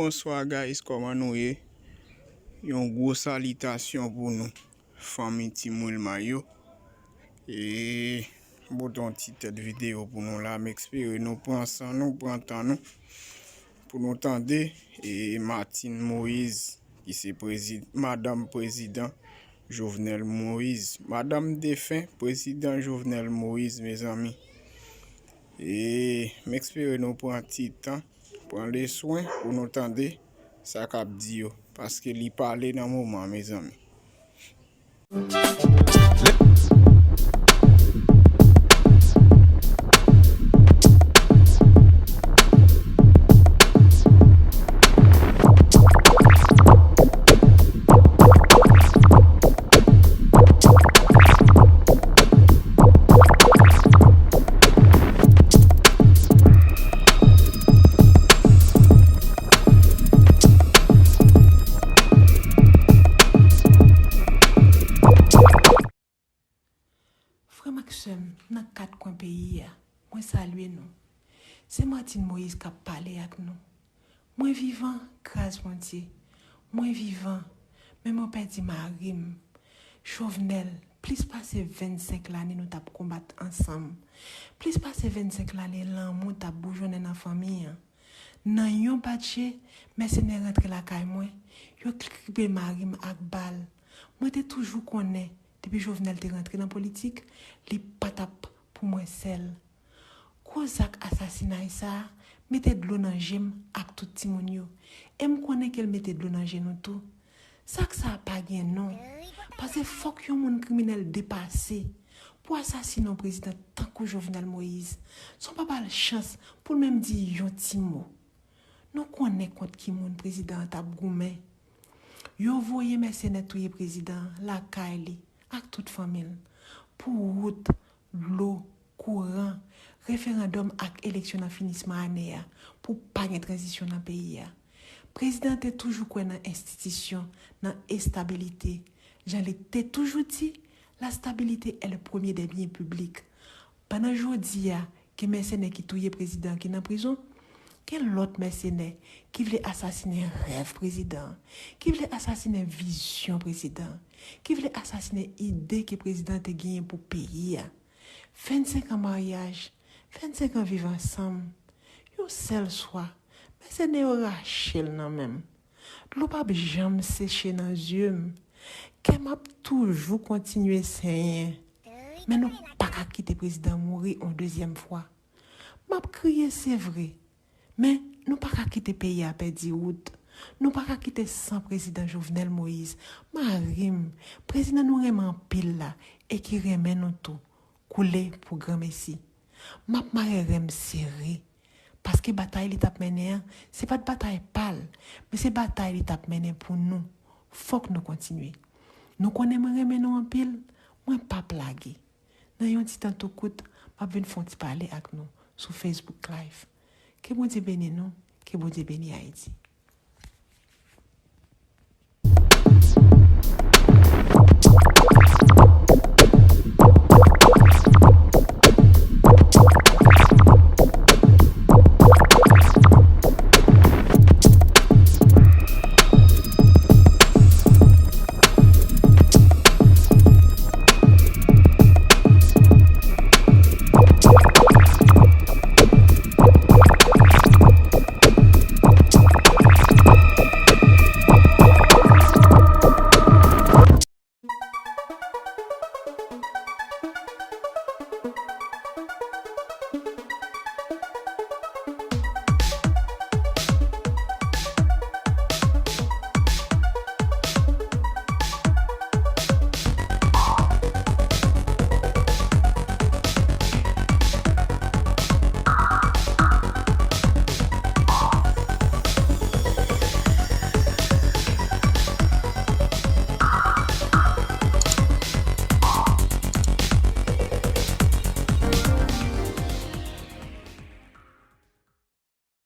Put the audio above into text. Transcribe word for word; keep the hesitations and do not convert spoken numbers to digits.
Bonswa guys, kòman nou ye? Yon gwo salitasyon pou nou, fanmi Team Wilmay yo. E m pote yon ti tèt videyo pou nou la. M espere nou pran san nou, pran tan nou pou nou tande e Martine Moïse, ki se prezi-, madanm prezidan Jovenel Moïse, madanm defen prezidan Jovenel Moïse, mezanmi. E m espere nou pran ti tan, pran le swen pou nou tande sa k ap di yo, paske li pale nan moman, mezanmi. Frè m ak sè m nan kat kwen peyi a, mwen salye nou. Se Martine Moïse k ap pale ak nou. Mwen vivan, gras Bondye. Mwen vivan, men mwen pèdi mari m. Jovenel, plis pase vennsenk lane nou t ap konbat ansanm. Plis pase vennsenk lane lanmou t ap boujonnen nan fanmi an. Nan yon bat je, mèsenè rantre lakay mwen, yo kripe mari m ak bal. Mwen te toujou konnen, depi Jovenel te rantre nan politik, li pa t ap pou mwen sèl. Gwo zak asasinay sa a mete dlo nan je m ak tout timoun yo. E m konnen ke l mete dlo nan je nou tou. Zak sa a pa gen non. Paske fòk yon moun kriminèl depase pou asasinen yon prezidan tankou Jovenel Moïse, san w pa ba l chans pou l menm di yon ti mo. Nou konnen kont ki moun prezidan an t ap goumen. Yo voye mèsenè touye prezidan an lakay li ak tout fanmi l pou wout, dlo, kouran, referandòm ak eleksyon nan finisman ane a pou pa gen tranzisyon nan peyi a. Prezidan an te toujou kwè nan enstitisyon, nan estabilite. Jan li te toujou di, la stabilité est le premier des biens publics. Pandan jodi a, gen mèsenè ki touye prezidan an ki nan prizon, gen lòt mèsenè ki vle asasinen rèv prezidan an, ki vle asasinen vizyon prezidan an, ki vle asasinen ide ke prezidan an te genyen pou peyi a. Vennsenk an maryaj, vennsenk an viv ansanm. Yon sèl swa, mèsenè yo rache l nan men m. Dlo p ap janm seche nan zye m. Kè m ap toujou kontinye senyen. Men nou pa ka kite prezidan mouri yon dezyèm fwa. M ap kriye, se vre. Men nou pa ka kite peyi a pèdi wout. Nou pa ka kite san prezidan Jovenel Moïse, mari m, prezidan nou renmen anpil la e ki renmen nou tou, koule pou granmesi. M ap mare ren m sere. Paske batay li t ap mennen an, se pa t batay pa l, men se batay li t ap mennen pou nou. Fòk nou kontinye. Nou konnen mwen renmen nou anpil, mwen p ap lage. Nan yon ti tan tou kout, m ap vin fè yon ti pale ak nou sou Facebook Live. Ke Bondye beni nou, ke Bondye beni Ayiti.